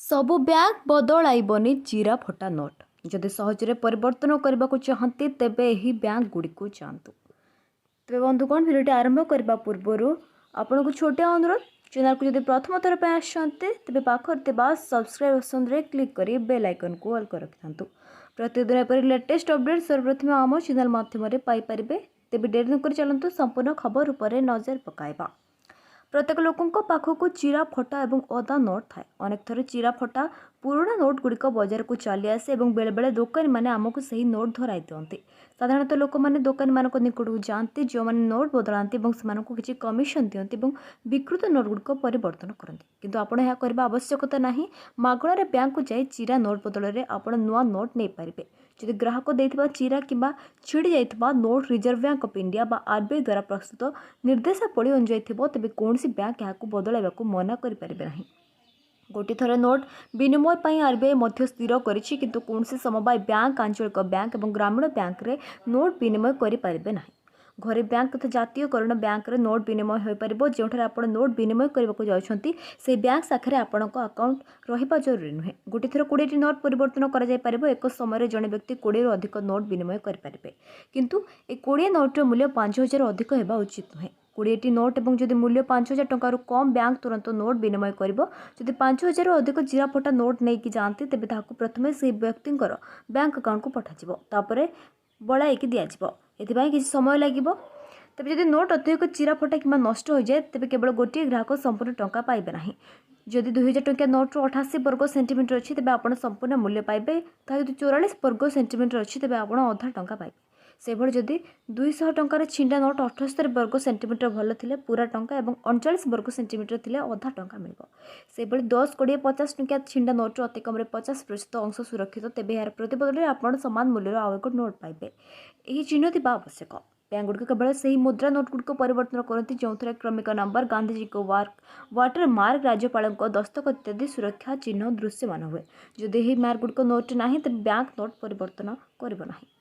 ସବୁ ବ୍ୟାଙ୍କ ବଦଳାଇବନି ଚିରା ଫଟା ନୋଟ୍। ଯଦି ସହଜରେ ପରିବର୍ତ୍ତନ କରିବାକୁ ଚାହାନ୍ତି, ତେବେ ଏହି ବ୍ୟାଙ୍କଗୁଡ଼ିକୁ ଯାଆନ୍ତୁ। ତେବେ ବନ୍ଧୁଗଣ, ଭିଡ଼ିଓଟି ଆରମ୍ଭ କରିବା ପୂର୍ବରୁ ଆପଣଙ୍କୁ ଛୋଟିଆ ଅନୁରୋଧ, ଚ୍ୟାନେଲକୁ ଯଦି ପ୍ରଥମ ଥର ପାଇଁ ଆସିଛନ୍ତି, ତେବେ ପାଖରେ ଥିବା ସବସ୍କ୍ରାଇବ୍ ଅପସନ୍ରେ କ୍ଲିକ୍ କରି ବେଲ୍ ଆଇକନ୍କୁ ଅଲ୍ କରି ରଖିଥାନ୍ତୁ। ପ୍ରତିଦିନ ଏପରି ଲେଟେଷ୍ଟ ଅପଡ଼େଟ୍ ସର୍ବପ୍ରଥମେ ଆମ ଚ୍ୟାନେଲ ମାଧ୍ୟମରେ ପାଇପାରିବେ। ତେବେ ଡେରି ନକରି ଚାଲନ୍ତୁ, ସମ୍ପୂର୍ଣ୍ଣ ଖବର ଉପରେ ନଜର ପକାଇବା। ପ୍ରତ୍ୟେକ ଲୋକଙ୍କ ପାଖକୁ ଚିରା ଫଟା ଏବଂ ଓଦା ନୋଟ୍ ଥାଏ। ଅନେକ ଥର ଚିରା ଫଟା ପୁରୁଣା ନୋଟ୍ ଗୁଡ଼ିକ ବଜାରକୁ ଚାଲି ଆସେ ଏବଂ ବେଳେବେଳେ ଦୋକାନୀମାନେ ଆମକୁ ସେହି ନୋଟ୍ ଧରାଇ ଦିଅନ୍ତି। ସାଧାରଣତଃ ଲୋକମାନେ ଦୋକାନୀମାନଙ୍କ ନିକଟକୁ ଯାଆନ୍ତି, ଯେଉଁମାନେ ନୋଟ୍ ବଦଳାନ୍ତି ଏବଂ ସେମାନଙ୍କୁ କିଛି କମିଶନ ଦିଅନ୍ତି ଏବଂ ବିକୃତ ନୋଟ୍ ଗୁଡ଼ିକ ପରିବର୍ତ୍ତନ କରନ୍ତି। କିନ୍ତୁ ଆପଣ ଏହା କରିବା ଆବଶ୍ୟକତା ନାହିଁ। ମାଗଣାରେ ବ୍ୟାଙ୍କକୁ ଯାଇ ଚିରା ନୋଟ୍ ବଦଳରେ ଆପଣ ନୂଆ ନୋଟ୍ ନେଇପାରିବେ। ଯଦି ଗ୍ରାହକ ଦେଇଥିବା ଚିରା କିମ୍ବା ଛିଡ଼ି ଯାଇଥିବା note reserve bank of India ବା ଆର୍ବିଆଇ ଦ୍ୱାରା ପ୍ରସ୍ତୁତ ନିର୍ଦ୍ଦେଶାବଳୀ ଅନୁଯାୟୀ ଥିବ, ତେବେ କୌଣସି ବ୍ୟାଙ୍କ ଏହାକୁ ବଦଳାଇବାକୁ ମନା କରିପାରିବେ ନାହିଁ। ଗୋଟିଏ ଥର ନୋଟ୍ ବିନିମୟ ପାଇଁ ଆର୍ବିଆଇ ମଧ୍ୟ ସ୍ଥିର କରିଛି। କିନ୍ତୁ କୌଣସି ସମବାୟ ବ୍ୟାଙ୍କ, ଆଞ୍ଚଳିକ ବ୍ୟାଙ୍କ ଏବଂ ଗ୍ରାମୀଣ ବ୍ୟାଙ୍କରେ ନୋଟ୍ ବିନିମୟ କରିପାରିବେ ନାହିଁ। ଘରୋଇ ବ୍ୟାଙ୍କ ତଥା ଜାତୀୟକରଣ ବ୍ୟାଙ୍କରେ ନୋଟ୍ ବିନିମୟ ହୋଇପାରିବ। ଯେଉଁଠାରେ ଆପଣ ନୋଟ୍ ବିନିମୟ କରିବାକୁ ଯାଉଛନ୍ତି, ସେହି ବ୍ୟାଙ୍କ ଶାଖାରେ ଆପଣଙ୍କ ଆକାଉଣ୍ଟ ରହିବା ଜରୁରୀ ନୁହେଁ। ଗୋଟିଏ ଥର 20ଟି ନୋଟ୍ ପରିବର୍ତ୍ତନ କରାଯାଇପାରିବ। ଏକ ସମୟରେ ଜଣେ ବ୍ୟକ୍ତି 20ରୁ ଅଧିକ ନୋଟ୍ ବିନିମୟ କରିପାରିବେ, କିନ୍ତୁ ଏ 20 ନୋଟ୍ର ମୂଲ୍ୟ 5000 ଅଧିକ ହେବା ଉଚିତ ନୁହେଁ। 20ଟି ନୋଟ୍ ଏବଂ ଯଦି ମୂଲ୍ୟ 5000 ଟଙ୍କାରୁ କମ୍, ବ୍ୟାଙ୍କ ତୁରନ୍ତ ନୋଟ୍ ବିନିମୟ କରିବ। ଯଦି 5000ରୁ ଅଧିକ ଚିରାଫଟା ନୋଟ୍ ନେଇକି ଯାଆନ୍ତି, ତେବେ ତାହାକୁ ପ୍ରଥମେ ସେହି ବ୍ୟକ୍ତିଙ୍କର ବ୍ୟାଙ୍କ ଆକାଉଣ୍ଟକୁ ପଠାଯିବ, ତାପରେ ବଦଳାଇକି ଦିଆଯିବ। ଏଥିପାଇଁ କିଛି ସମୟ ଲାଗିବ। ତେବେ ଯଦି ନୋଟ୍ ଅତ୍ୟଧିକ ଚିରାଫଟା କିମ୍ବା ନଷ୍ଟ ହୋଇଯାଏ, ତେବେ କେବଳ ଗୋଟିଏ ଗ୍ରାହକ ସମ୍ପୂର୍ଣ୍ଣ ଟଙ୍କା ପାଇବେ ନାହିଁ। ଯଦି 2000 ଟଙ୍କିଆ ନୋଟ୍ରୁ 88 ବର୍ଗ ସେଣ୍ଟିମିଟର ଅଛି, ତେବେ ଆପଣ ସମ୍ପୂର୍ଣ୍ଣ ମୂଲ୍ୟ ପାଇବେ। ତାହା ଯଦି 44 ବର୍ଗ ସେଣ୍ଟିମିଟର ଅଛି, ତେବେ ଆପଣ ଅଧା ଟଙ୍କା ପାଇବେ। ସେଭଳି ଯଦି 200 ଟଙ୍କାର ଛିଣ୍ଡା ନୋଟ୍ 78 ବର୍ଗ ସେଣ୍ଟିମିଟର ଭଲ ଥିଲେ ପୁରା ଟଙ୍କା ଏବଂ 39 ବର୍ଗ ସେଣ୍ଟିମିଟର ଥିଲେ ଅଧା ଟଙ୍କା ମିଳିବ। ସେଭଳି 10, 20, 50 ଟଙ୍କିଆ ଛିଣ୍ଡା ନୋଟ୍ର ଅତି କମରେ 50% ଅଂଶ ସୁରକ୍ଷିତ, ତେବେ ଏହାର ପ୍ରତିବଦଳରେ ଆପଣ ସମାନ ମୂଲ୍ୟର ଆଉ ଏକ ନୋଟ୍ ପାଇବେ। ଏହି ଚିହ୍ନ ଥିବା ଆବଶ୍ୟକ। ବ୍ୟାଙ୍କଗୁଡ଼ିକ କେବଳ ସେହି ମୁଦ୍ରା ନୋଟ୍ଗୁଡ଼ିକ ପରିବର୍ତ୍ତନ କରନ୍ତି, ଯେଉଁଥିରେ କ୍ରମିକ ନମ୍ବର, ଗାନ୍ଧିଜୀଙ୍କ ୱାଟର ମାର୍କ, ରାଜ୍ୟପାଳଙ୍କ ଦସ୍ତଖତ ଇତ୍ୟାଦି ସୁରକ୍ଷା ଚିହ୍ନ ଦୃଶ୍ୟମାନ ହୁଏ। ଯଦି ଏହି ମାର୍କଗୁଡ଼ିକ ନୋଟ୍ରେ ନାହିଁ, ତେବେ ବ୍ୟାଙ୍କ ନୋଟ୍ ପରିବର୍ତ୍ତନ କରିବ ନାହିଁ।